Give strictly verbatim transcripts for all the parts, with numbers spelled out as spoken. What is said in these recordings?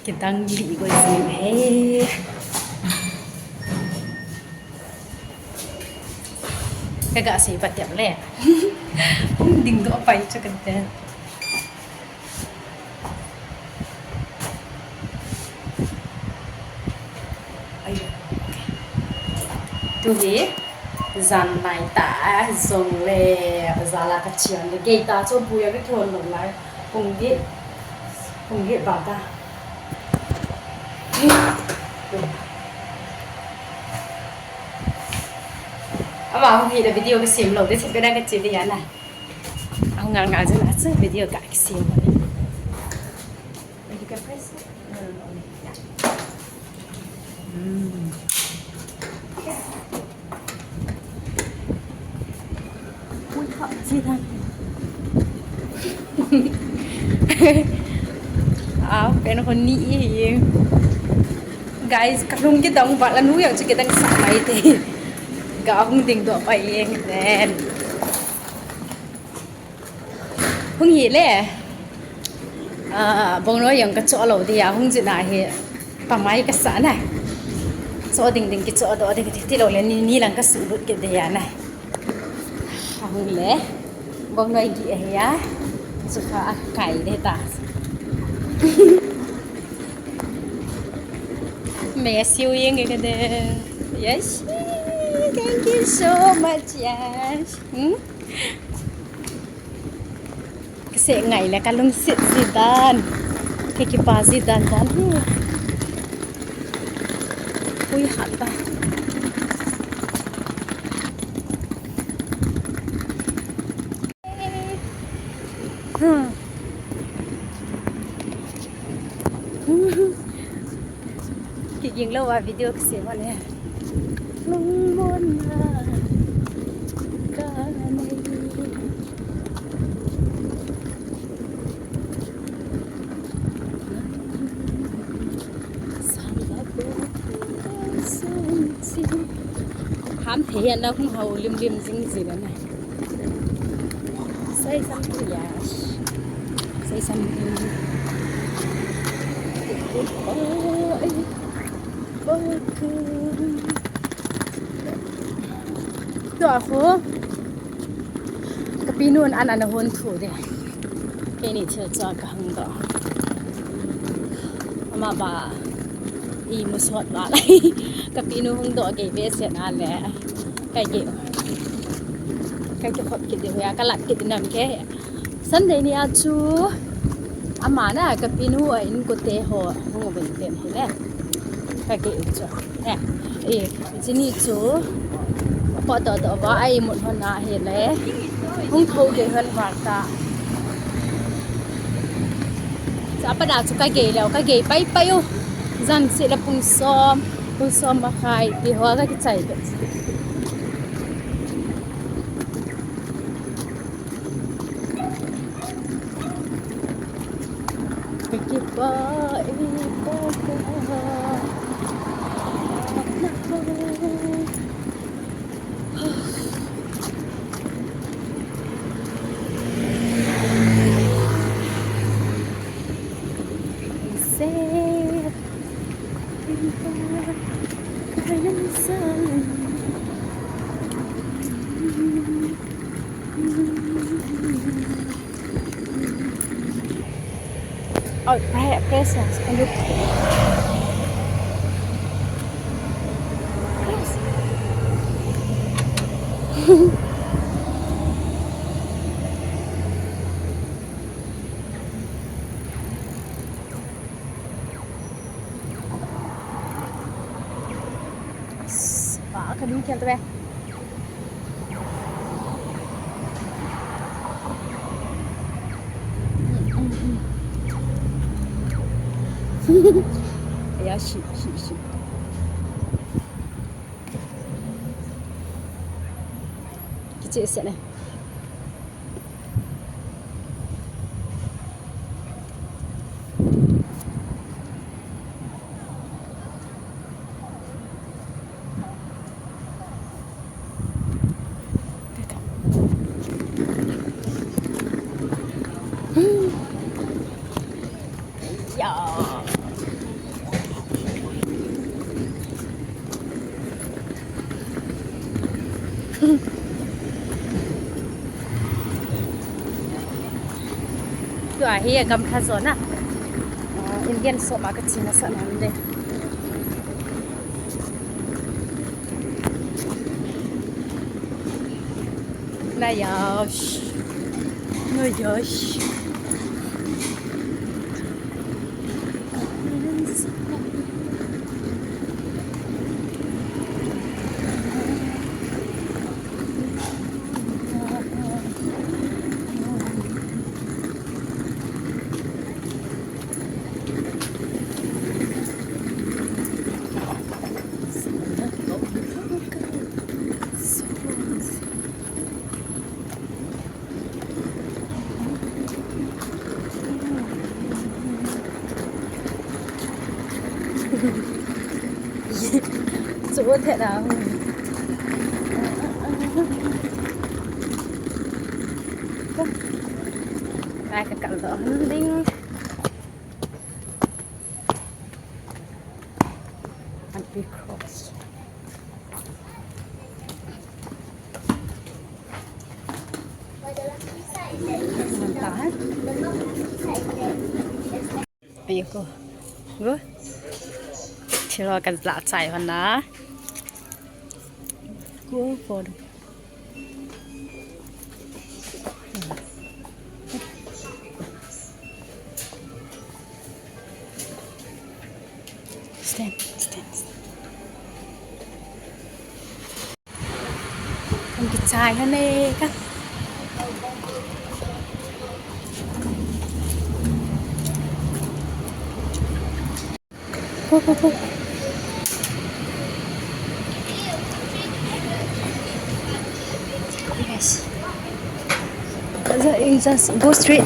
Kidang lih go jing e. Ka ga sei pa tep le. Hung ding doh pai chu ka te. Ai. Tu hi jan nai ta jong le bazar a ka chian le gei ta chu bu ya ka thon lo lai. Pung get, pung get ba ta. Ama hung hi le video ka sem lo, de sem ka da ka che de ya na. Ahung ngal ngal jin a chu video ka kisem. You can press it. No, no, no. Yeah. Mm. Ui, hot jin a. Ah, pen hon ni e. Guys, ka lung kidang ba la nu yang chu kidang sa mai te. Ga hung ding doh pai e then. Hung hi le. Ah, bongnoi jong ka cho lo dia, hung jin a hi. Pamai ka sa na. Cho ding ding ki cho doh ding ti, ti lo le ni, ni lang ka su lut ki dia na. Hung le. Bongnoi gi a hi a. Chu kha a kai de ta. Me siu jeng ke de. Yes. Thank you so much. Yes. Hmm? Ka seh ngai le ka lungset ji dan. Ka kipa ji dan dan hi. Ui, hat ta. Hmm. Kiging lou a video kisem ane. Lungmonna ka nei. Ham thei hian la hung hau lim lim jing jing ane. Say something, yes. Say something. Goodbye. Welcome. Tua khu. Ka pinun an ana hon thu de. Keini thil chu ka hung doh. Ama ba i mu sot ba lai. Ka pinu hung doh gei ve se na le. Ka gei. Ka kikhop kit ding hoiya, ka lat kit ding nam ke. Sunday ni a chu ama na ka pinu a inkote ho hung uvin pen hi le. Ka gei u chu. Eh, eh, chini chu. Pot doh doh ba a imut hon a hi le. Hung tho gei hon val ta. Cha pa da chu ka gei leu, ka gei pai pai u. Jan seh le pung som, pung som makhai ti ho ka kichai be. Ka kipa e pa ka. Oh, right, press, press, yes, and look. Press. Ba, ka lung kel ta ve. Aya, shi, shi, shi. Kiche se ne. Tua hi a gamla zona. Ah, Indian shop a ka chena sa nan de. Na yash. Na yash. Chu the na. Ai ka kal doh ding. Happy cross. Ayo ko. Go. Chilo ka la chai hon na. Go for. Stand, stand, stand. Kan kichai hane ka. Go, go, go. Yes. Just, just go straight.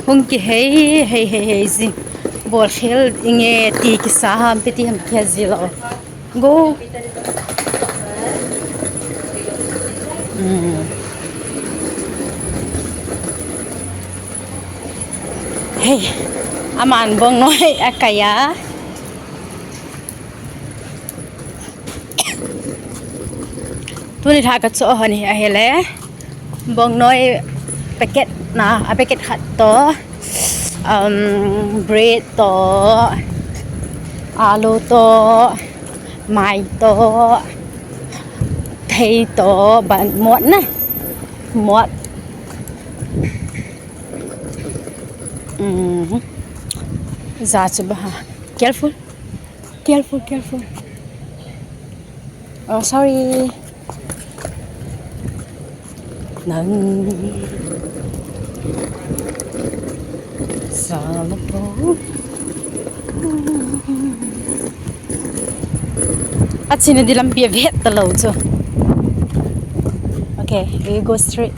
Hung kihei, hei, hei, hei, jing. Bol khel inge ti kisa ham, piti ham kia ji lo. Go. Hmm. Hey, aman bong noi a kaya. Tuni lha ka cho hon hi ahile. Bong noi packet na, a packet khat to. Um, bread to. Alu to. Mai to. Thei to. Ban mot na. Mot. Um. Ja chu ba ha. Careful. Careful, careful. Oh, sorry. Nang. Salapo. Achina di lampi a vet ta lo chu. Okay, we go straight.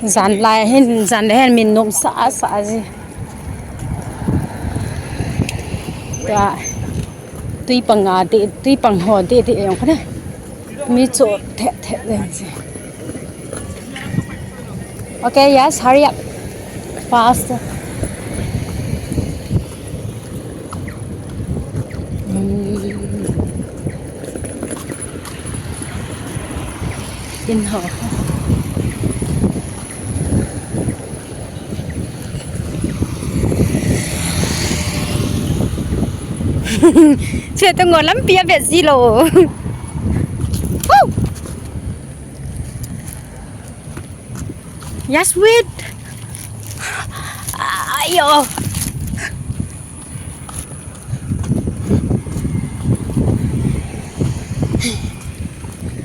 Jan lai hin, jan lai hin min nom sa sa ji. Tua, tui panga te, tui pang ho te te yong khane. Mi cho the the le ji. Okay, yes, hurry up. Fast. In ho. Che to ngo lampi a vet ji lo. Woo! Yes, wait. Ayo.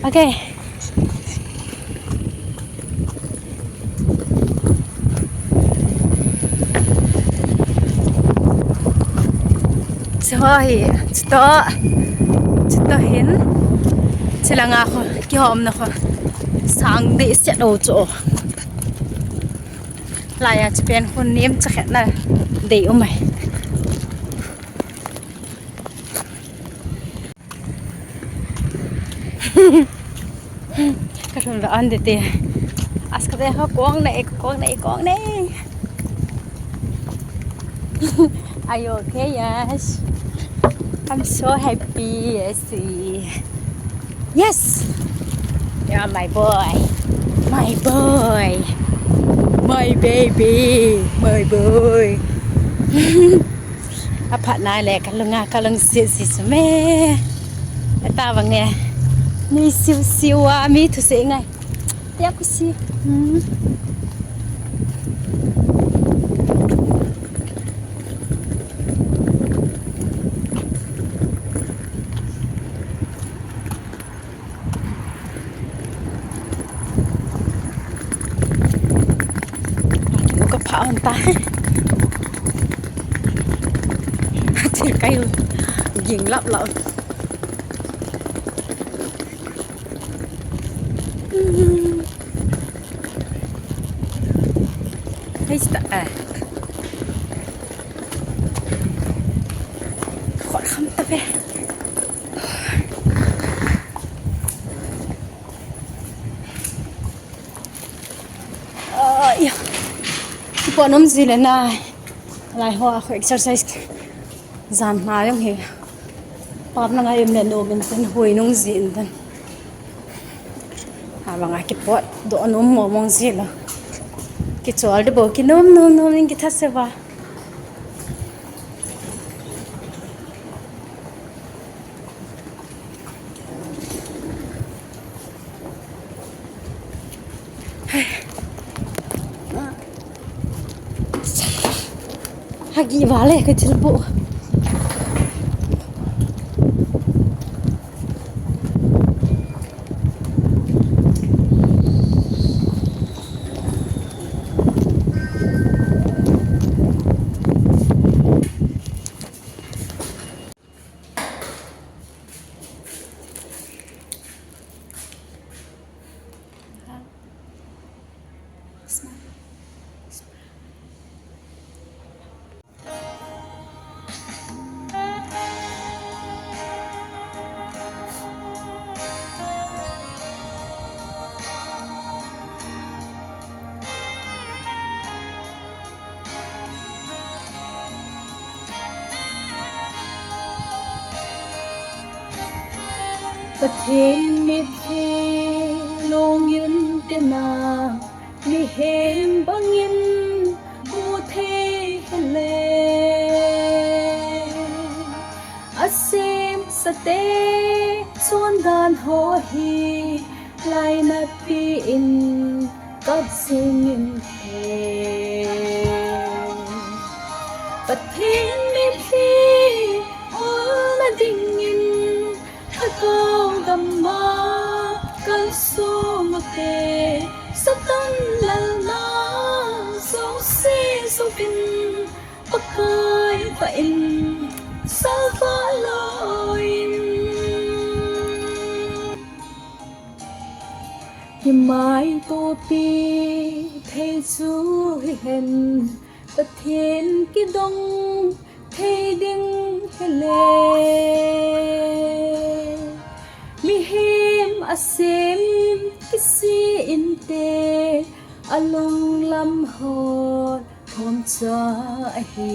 Okay. Chu hi, chuto, chuto hin, chulanga kho, kihomna kho, sang deh set o chu. Laiya chu pen khun nem chakhetna dei um ai. Ka thum da an de te. As ka de ha kong nei, kong nei, kong nei. Are you okay, Yash? I'm so happy. Yes. Yes. Yeah, my boy. My boy. My baby. My boy. Aphat nai le ka lunga ka lungset si su me. Eta bang e. Ni siu siu a mi thu se ngai. Tia ku si. Hmm. Ka pha hon ta. Thil kai u. Ging lap lap. Hei sta a. Khot kham ta ve. Aya. Kipo nom ji le na. Lai ho a khu exercise. Jan na jong hi. Pap na ngai em le nom in ten hui nung ji in ten. Ha banga kipot do nom mo mong ji lo. Kichol de bo ki nom nom nom in kitha se ba. Hagi vale ka thil pu. Pathen mitlhi lungin tina, mihem bangin mu thei hile. Asemsate chondan ho hi lainatpi in kap jing in he. Pathen mitlhi umna dingin thakao gam'a kalsong ute, Satan lalna jouse jouvin Pakai Pain salvah loi in. Kimaitopi thei chu hihen, Pathen kidong thei ding hile. Mihem asem kisih inte, alunglam hon thomcha ahi.